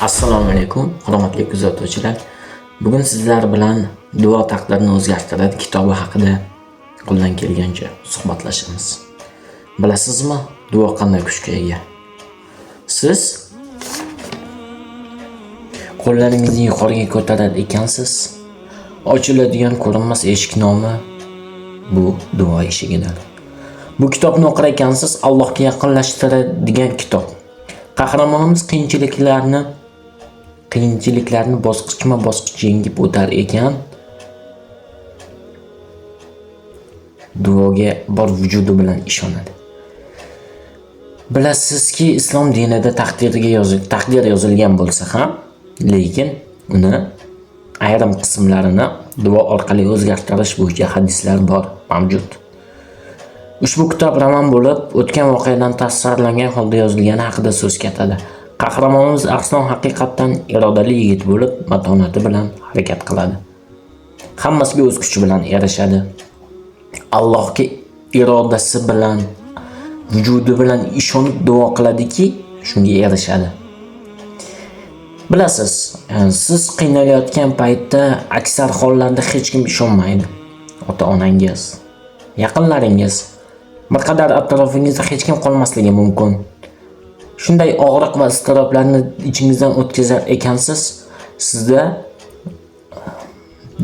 Assalomu alaykum, hurmatli kuzatuvchilar. Bugun sizlar bilan "Duo taqdirni o'zgartiradi" kitobi haqida qo'ldan kelgancha suhbatlashamiz. Bilasizmi, duo qanday kuchga ega? Siz qo'llaringizni yuqoriga ko'tarar ekansiz, ochiladigan ko'rinmas eshik nomi bu duo eshigidir. Bu kitobni o'qir ekansiz, Allohga yaqinlashtiradigan kitob. Qahramonimiz qiyinchiliklarni bosqichma-bosqich yengib o'tar ekan, duoga bor vujudi bilan ishonadi. Bilasizki, islom dinida taqdir yozilgan bo'lsa ham, lekin uni ayrim qismlarini duo orqali o'zgartirish bo'yicha hadislar bor, mavjud. Ushbu kitob roman bo'lib, o'tgan voqeadan tasvirlangan holda yozilgani haqida so'z ketadi. Qahramonimiz Arslon haqiqatdan irodali yigit bo'lib, matonati bilan harakat qiladi. Hammasiga o'z kuchi bilan erishadi. Allohga irodasi bilan, vujudi bilan ishonib duo qiladiki, shunga erishadi. Bilasiz, siz qiynalayotgan paytda aksar hollarda hech kim ishonmaydi. Ota-onangiz, yaqinlaringiz, bir qadar atrofingizda hech kim qolmasligi mumkin. Shunday og'riq va iztiroblarni ichingizdan o'tkazar ekansiz, sizda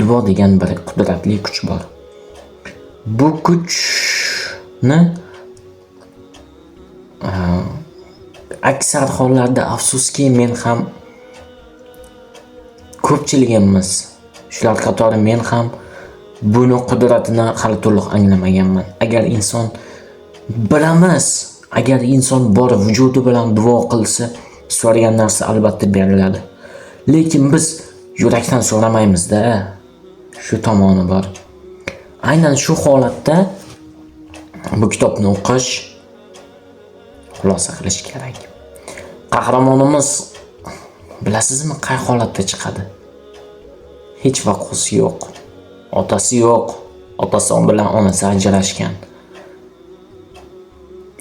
duo degan bir qudratli kuch bor. Bu kuchni aksar hollarda, afsuski, men ham, ko'pchiligimiz, shular qatori men ham buni qudratini hali to'liq anglamaganman. Agar inson, bilamiz, agar inson bor vujudi bilan duo qilsa, so'ragan narsa albatta beriladi. Lekin biz yurakdan so'ramaymizda. Shu tomoni bor. Aynan shu holatda bu kitobni o'qish, xulosa qilish kerak. Qahramonimiz, bilasizmi, qay holatda chiqadi? Hech vaqosi yo'q. Otasi yo'q. Otasi bilan onasi ajrashgan.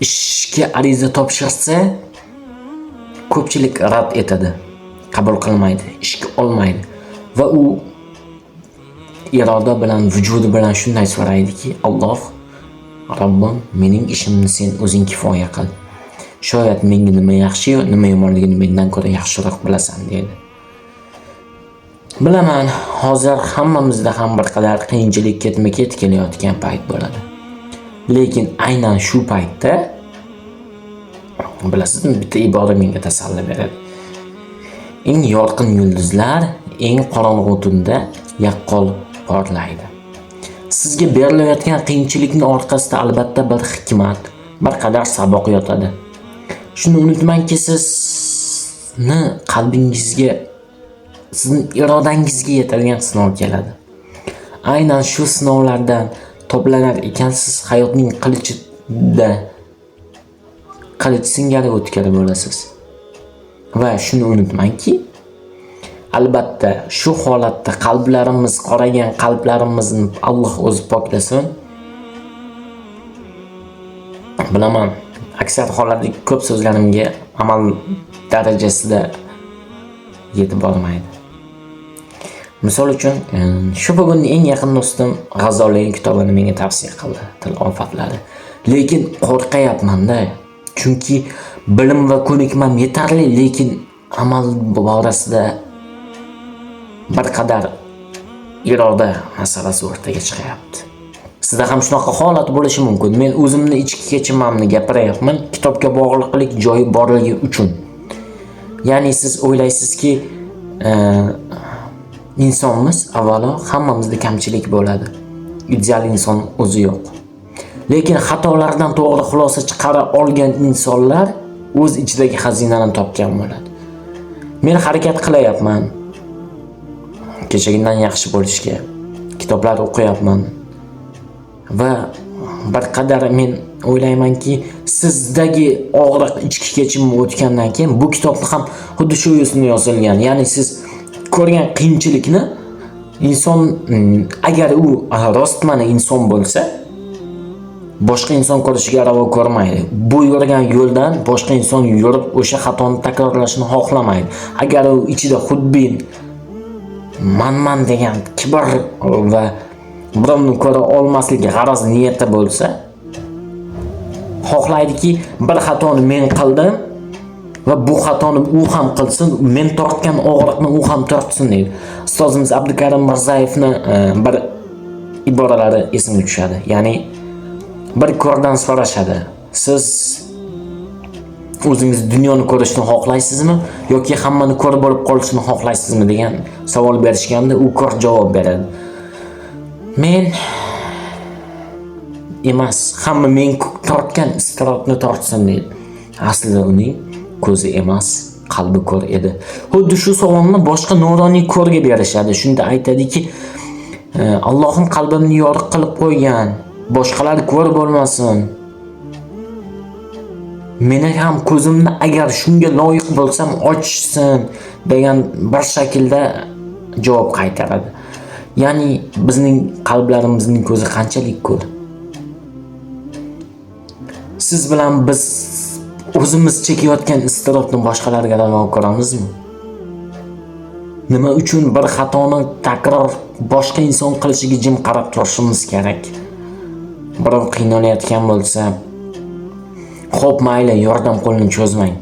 Ishga ariza topshirsa, ko'pchilik rad etadi. Qabul qilmaydi, ishga olmaydi va u iroda bilan, vujudi bilan shunday so'raydiki: "Alloh, Robbim, mening ishimni sen o'zing kifoya qil. Shoyat menga nima yaxshi, nima yomonligini mendan ko'ra yaxshiroq bilasan", deydi. Bilaman, hozir hammamizda ham bir qadar qiyinchilik ketma-ket kelayotgan payt bo'ladi. Lekin aynan shu paytda, bilasizmi, bitta ibora menga tasalli beradi. Eng yorqin yulduzlar eng qorong'u tunda yaqqol porlaydi. Sizga berilayotgan qiyinchilikning orqasida albatta bir hikmat, bir qadar saboq yotadi. Shuni unutmangki, sizni qalbingizga, sizni irodangizga yetadigan sinov keladi. Aynan shu sinovlardan to'planar ekansiz, hayotning qilichida qilich singari o'tkir bo'lasiz. Va shuni unutmangki, albatta shu holatda qalblarimiz qoragan, qalblarimizni Alloh o'zi poklasin. Bilaman, aksar hollarda ko'p so'zlarimga amal darajasida yetib bormaydi. Misol uchun, shu bugun eng yaqin do'stim G'azzoliyning kitobini menga tavsiya qildi, "Til ofatlari". Lekin qo'rqayapman-da. Chunki bilim va ko'nikmam yetarli, lekin amal borasida bir qadar iroda masalasi o'rtaga chiqyapti. Sizda ham shunaqa holat bo'lishi mumkin. Men o'zimni ichki kechinmamni gapiryapman, kitobga bog'liqlik joyi borligi uchun. Ya'ni siz o'ylaysizki, insonmiz, avvalo hammamizda kamchilik bo'ladi. Ideal inson o'zi yo'q. Lekin xatolardan to'g'ri xulosa chiqara olgan insonlar o'z ichidagi xazinani topgan bo'ladi. Men harakat qilayapman. Kechagidan yaxshi bo'lishga. Kitoblar o'qiyapman. Va bir qadar men o'ylaymanki, sizdagi og'riq ichki kechinma o'tgandan keyin bu kitobni ham xuddi shu yo'sinda yozilgan. Ya'ni siz ko'rgan qiyinchilikni inson, agar u rostmana inson bo'lsa, Boshqa inson ko'rishiga ravo ko'rmaydi. Bu yurgan yo'ldan boshqa inson yurib o'sha xatoni takrorlashini xohlamaydi. Agar u ichida xudbin, manman degan kibr va birovni ko'ra olmaslik g'araz niyati bo'lsa, xohlaydiki, bir xatoni men qildim va bu xatoni u ham qilsin, men tortgan og'riqni u ham tortsin deydi. Ustozimiz Abdukarim Mirzayevni bir iboralari esimga tushadi. Ya'ni bir ko'rdan so'rashadi. Siz o'zingiz dunyoni ko'rishni xohlaysizmi yoki hammani ko'r bo'lib qolishni xohlaysizmi degan savol berishganda u ko'r javob beradi. Men emas, hamma men tortgan iztirobni tortsin deydi. Aslida uning ko'zi emas, qalbi ko'r edi. Xuddi shu savolni boshqa nuroniy ko'rga berishadi. Shunda aytadiki, Allohim qalbimni yorug' qilib qo'ygan, boshqalar ko'r bo'lmasin. Meni ham ko'zimni agar shunga loyiq bo'lsam ochsin degan bir shaklda javob qaytaradi. Ya'ni bizning qalblarimizning ko'zi qanchalik ko'r? Siz bilan biz o'zimiz chekayotgan iztirobni boshqalarga ravo ko'ramizmi? Nima uchun bir xatoni takror boshqa inson qilishiga jim qarab turishimiz kerak? Birov qiynalayotgan bo'lsa, xo'p mayli, yordam qo'lini cho'zmang,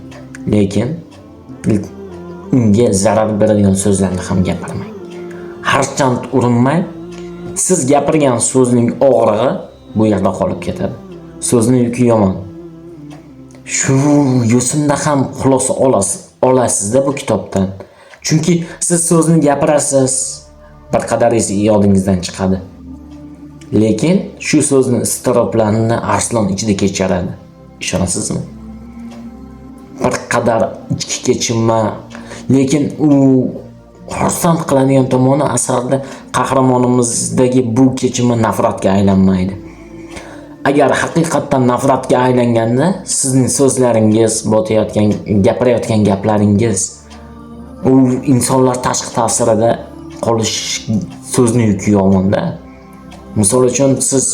lekin unga zarar beradigan so'zlarni ham gapirmang. Harchand urinmang, siz gapirgan so'zning og'rig'i bu yerda qolib ketadi. So'zni yuki yomon. Shu yo'sinda ham xulosa olasizda bu kitobdan. Chunki siz so'zni gapirasiz, bir qadar yodingizdan chiqadi. Lekin shu so'zni iztiroblarini Arslon ichida kechiradi. Ishonasizmi? Bir qadar ichki kechinma, lekin u xursand qiladigan tomoni asarda qahramonimizdagi bu kechinma nafratga aylanmaydi. Agar haqiqatdan nafratga aylanganda sizning so'zlaringiz, botayotgan, gapirayotgan gaplaringiz u insonlar tashqi ta'sirida qolish so'zni yuki yomonda. Misol uchun siz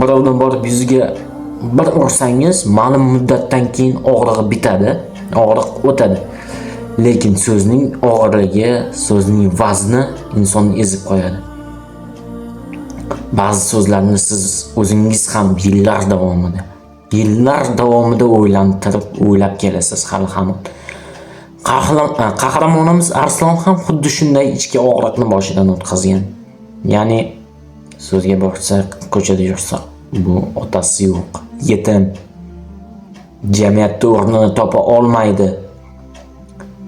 birovdan borib yuziga bir ursangiz, ma'lum muddatdan keyin og'rig'i bitadi, og'riq o'tadi. Lekin so'zning og'irligi, so'zning vazni insonni ezib qo'yadi. Ba'zi so'zlarni siz o'zingiz ham yillar davomida o'ylantirib, o'ylab kelasiz hali hamon. Qahramonimiz Arslon ham xuddi shunday ichki og'riqni boshidan o'tkazgan. Ya'ni so'zga borsak, ko'chada yursa, bu otasi yo'q, yetim, jamiyatda o'rnini topa olmaydi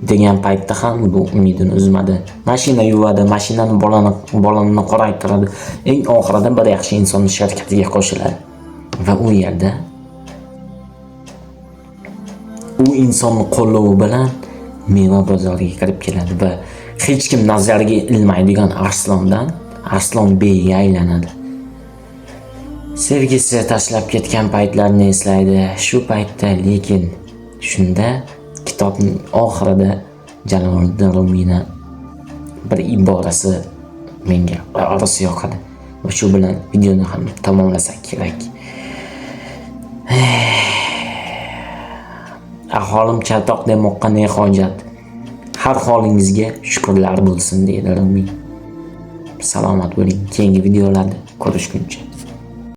degan paytda ham bu umidini uzmadi. Mashina yuvadi, mashinani bolani qoraytiradi. Eng oxirida bir yaxshi insonning sharkatiga qo'shiladi va u yerda u insonni qo'llovi bilan meva bozoriga kirib keladi va hech kim nazariga ilmaydigan Arslondan Arslon beyga aylanadi. Sevgisi tashlab ketgan paytlarni eslaydi. Shu paytda lekin shunda kitobning oxirida Jaloliddin Rumiyni bir iborasi menga rosa yoqadi. Va shu bilan videoni ham tamomlasak kerak. Aholim chatoq demoqqa ne hojat? Har holingizga shukrlar bo'lsin, deydi Rumiy. Salomat bo'ling. Keyingi videolarda ko'rishguncha.